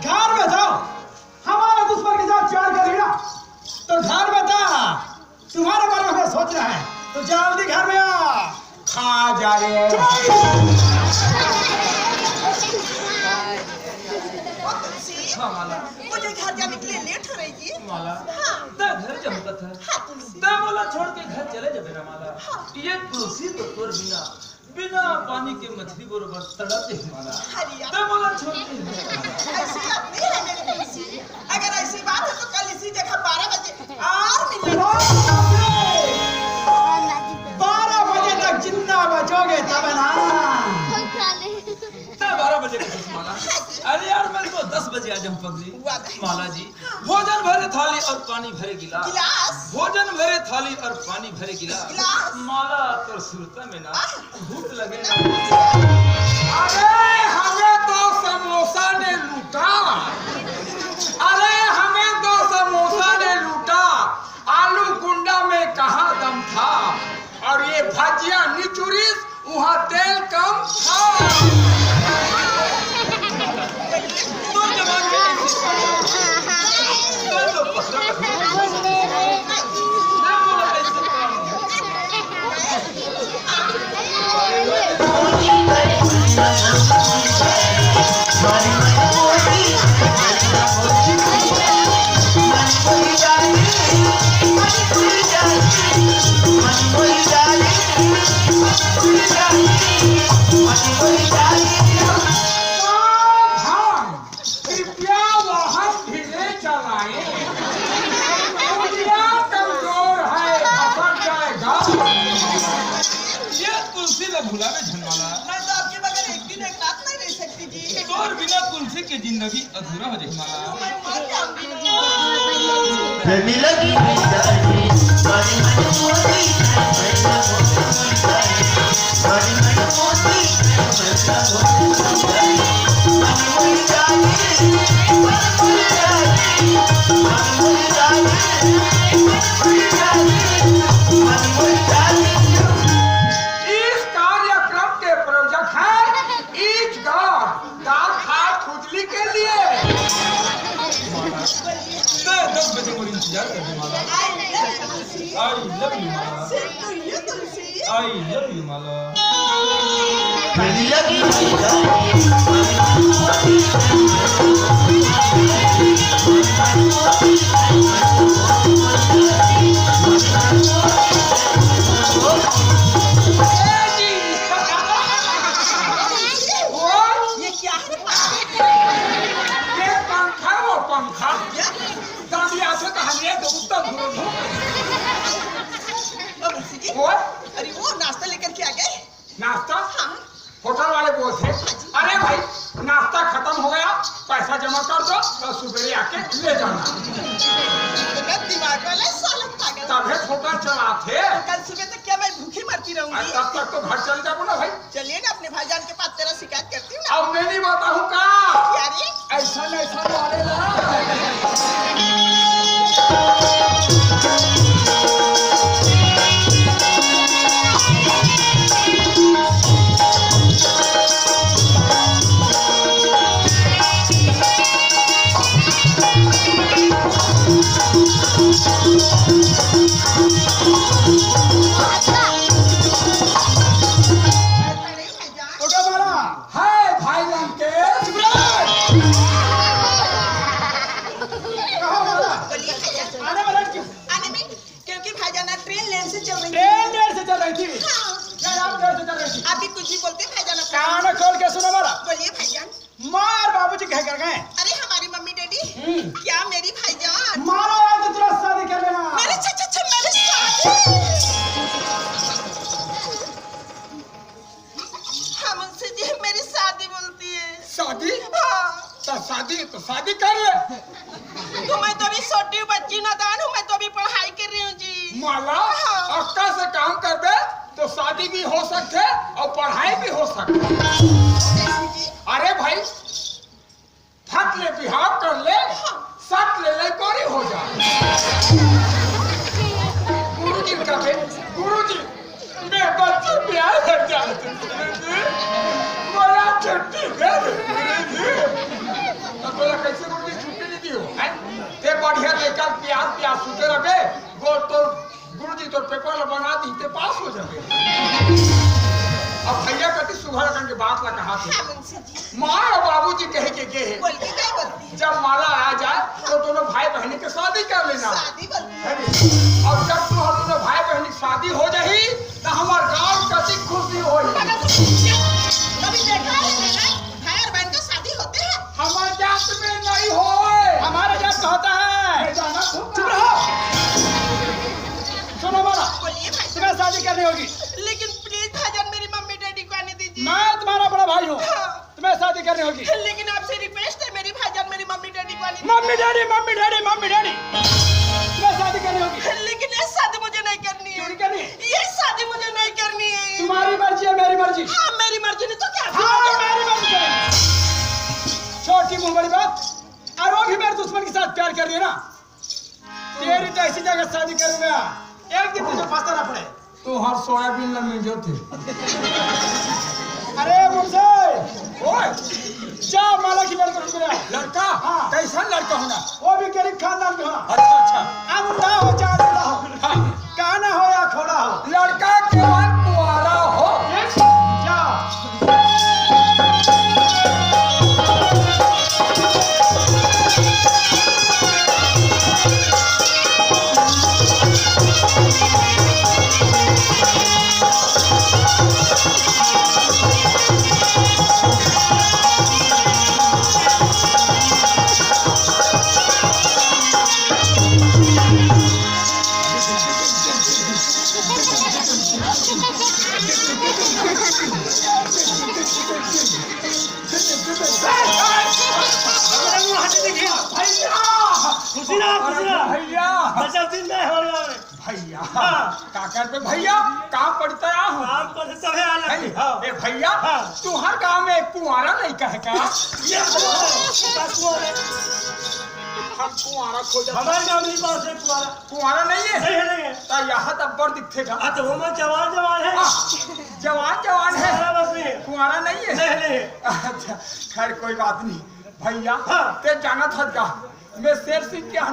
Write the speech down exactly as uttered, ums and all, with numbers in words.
घर में जाओ, हमारा दुश्मन के साथ चार कर गिरा, तो घर में था, तुम्हारे बारे में सोच रहा है, तो जल्दी घर में आ, खा जा रे। हाँ, माला। मुझे घर जाने के लिए लेट हो रही है। माला, हाँ। तै घर जाऊँ कथा। हाँ, तुलसी। तै मोला छोड़ के घर चले जाबे ना, माला। हाँ। ये तुलसी तो तोर बिना, बिना पानी के मछली बरोबर तड़प जाही, माला। अरे यार। तै मोला छोड़ के घर चले जा। ऐसी बात नहीं है मेरी तुलसी। अगर ऐसी बात है तो कल इसी जगह बारह बजे और मिल लेंगे। बारह बजे तक जिंदा बचोगे तब ना। तै बारह बजे के, माला। अरे यार, मैं तो दस बजे आ जाऊँ, पगली। वाह। माला जी, भोजन भरे थाली और पानी भरे गिलास। गिलास। भोजन भरे थाली और पानी भरे गिलास। गिलास। माला, तोर सुरता में ना भूख लगे ना। अरे, हमें तो समोसा ने लूटा। अरे, हमें तो समोसा ने लूटा। आलू गुंडा में कहाँ दम था? और ये भजिया निचुरिस, वहाँ तेल कम था। तो जवान के ऐसे, तो, तो पकड़। सावधान, कृपया वाहन धीरे चलाएं। पुलिया कमजोर है, भसक जाएगा। ये तुलसी ला भुलावे झन, माला। मैं तो आपके बगैर एक दिन एक रात नहीं रह सकती जी। तोर बिना तुलसी के जिंदगी अधूरा हो जाही, माला। मैं मर जाऊंगी। प्रेमी लगी है जानी, बड़ी मन मोटी, बड़ी मन मोटी। इस कार्यक्रम के प्रायोजक हैं ईच गॉड, दाल भात खुजली के लिए। मैं दस बजे मोर इंतजार कर दे, माला। I love you, Mala. I love you, माला। ये क्या है? ये पंखा, वो पंखा। दादी आथे तो हम ये तो उत्तर घूरो। ओ मौसी जी, ओए। अरे वो नाश्ता लेकर के आ गए। नाश्ता? हाँ। होटल वाले बोलथे, "अरे भाई, नाश्ता खतम हो गया, पैसा जमा कर दो, कल सुबेरे आके ले जाना।" गलत दिमाग वाला साला पागल। तभे होटल चलाथे। तो कल सुबह तक क्या मैं भूखी मरती रहूंगी? अरे, तब तक तो घर चल जाबो ना भाई। चलिए ना, अपने भाईजान के पास तेरा शिकायत करती हूँ ना। अब मैं नहीं बताऊँ का? क्या रे? ऐसा नहीं, ऐसा मारेला। ओके, मारा। हाय भाई लंकेश। कहाँ मारा? बोलिए भैया। आने वाला क्यों? आने में, क्योंकि भाईजान ट्रेन लेट से चल रही थी। ट्रेन लेट से चल रही थी? हाँ। क्या आप लेट से चल रही थी? आप भी कुछ भी बोलते हैं भाईजान। कान खोल के सुनो मारा। बोलिए भाईजान। माँ और बाबूजी कह कर गए। अरे हमारी मम्मी डैडी, हम्म। क्या मेरी भाईजान? मारा यार तो तुरंत शादी कर लेना। मेरे छ-, छ-, छ-, मेरी शादी। हाँ मुंशी जी, मेरी शादी बोलती है। शादी? हाँ। तो शादी, तो शादी कर ले। तो मैं तो अभी छोटी हूँ, बच्ची नादान हूँ, मैं तो अभी पढ़ाई कर रही हूँ जी। माला, हाँ। अक्का से काम कर दे तो शादी भी हो सकते और पढ़ाई भी हो सकते। कैसे जी? अरे भाई, फट ले बिहाव कर ले, सट ले लइकोरी हो जा। गुरुजी का बे, गुरुजी, मैं बच्चे प्यार कर जाते गुरुजी, मोला छुट्टी दे दे गुरुजी। अब तोला कैसे गुरुजी छुट्टी नहीं दी हो, हैं? ते बढ़िया लइका प्यार प्यार सुते रहे, वो तो गुरुजी तोर पेपर ला बना दी, ते पास हो जाबे। अब भैया कति सुघर अकन के बात ला कहा थे। हाँ, मुंशी जी। माँ और बाबूजी कहे के गे हे। बोल के क्या बोलती है? जब माला आ जाए, तो दोनों भाई बहनी के शादी कर लेना। शादी बोलती है। है नी? और जब तू हम दोनों भाई बहनी के शादी हो जाही, तो हमार गाँव कति खुशी होही। मगर तू क्या? कभी देखा है मैंने? भाई और बहन का शादी होते हैं? हमारे जात में नहीं होए। हमारे जात में होता है। मैं जाना खूब चुप रहो। सुनो माला, बोलिए भाई। तुम्हें शादी करनी होगी। लेकिन प्लीज भाईजान, मेरी मम्मी डैडी को आने दीजिए। मैं तुम्हारा बड़ा भाई हूँ। हाँ। तुम्हें शादी करनी होगी। लेकिन आपसे रिक्वेस्ट है मेरी भाईजान, मेरी मम्मी डैडी को आने दीजिए। Mummy daddy, mummy daddy, mummy daddy. तुम्हें शादी करनी होगी। लेकिन ये शादी मुझे नहीं करनी है। क्यों नहीं करनी है? ये शादी मुझे नहीं करनी है। तुम्हारी मर्जी है, मेरी मर्जी? हाँ, मेरी मर्जी नहीं तो क्या? हाँ, मेरी मर्जी। छोटी मुंह बड़ी बात। और वो भी मेरे दुश्मन के साथ प्यार कर रही है ना। तेरी तो ऐसी जगह शादी करूंगा, एक दिन तुझे पछताना पड़े। तो हर सोयाबीन न मिल जाते। अरे मुंशी, ओए, जा माला की लड़का ढूंढ ले। लड़का? हाँ। कैसा लड़का होना? वो भी गरीब खानदान का होना। अच्छा, अच्छा। अंधा हो चाहे लंगड़ा हो। हाँ। काना हो या खोड़ा हो। लड़का केवल कुंवारा हो। जा। भैया, खुशी रहा, खुशी रहा। भैया। बचल दिन नहीं हमारे गाँव में। भैया, हाँ। का करबे भैया, काम पड़ता है, हाँ। काम पड़ता तभे आ लगती, हैं? हाँ। ए भैया, हाँ। तुम्हार गाँव में एक कुंवारा लइका है का? ये कुंवारा है, का कुंवारा है? हम कुंवारा खोजत हमारे गाँव में पास है कुंवारा। कुंवारा नहीं है? नहीं है, नहीं है। तो यहाँ तब पर दिखते का? हाँ, तो वो में जवान, जवान है। हाँ, जवान, जवान है। कुंवारा बस नहीं है। कुंवारा नहीं है? नहीं, नहीं है। अच्छा, खैर कोई बात नहीं। भैया, हाँ। ते जानत हस का? मैं शेर सिंह के यहाँ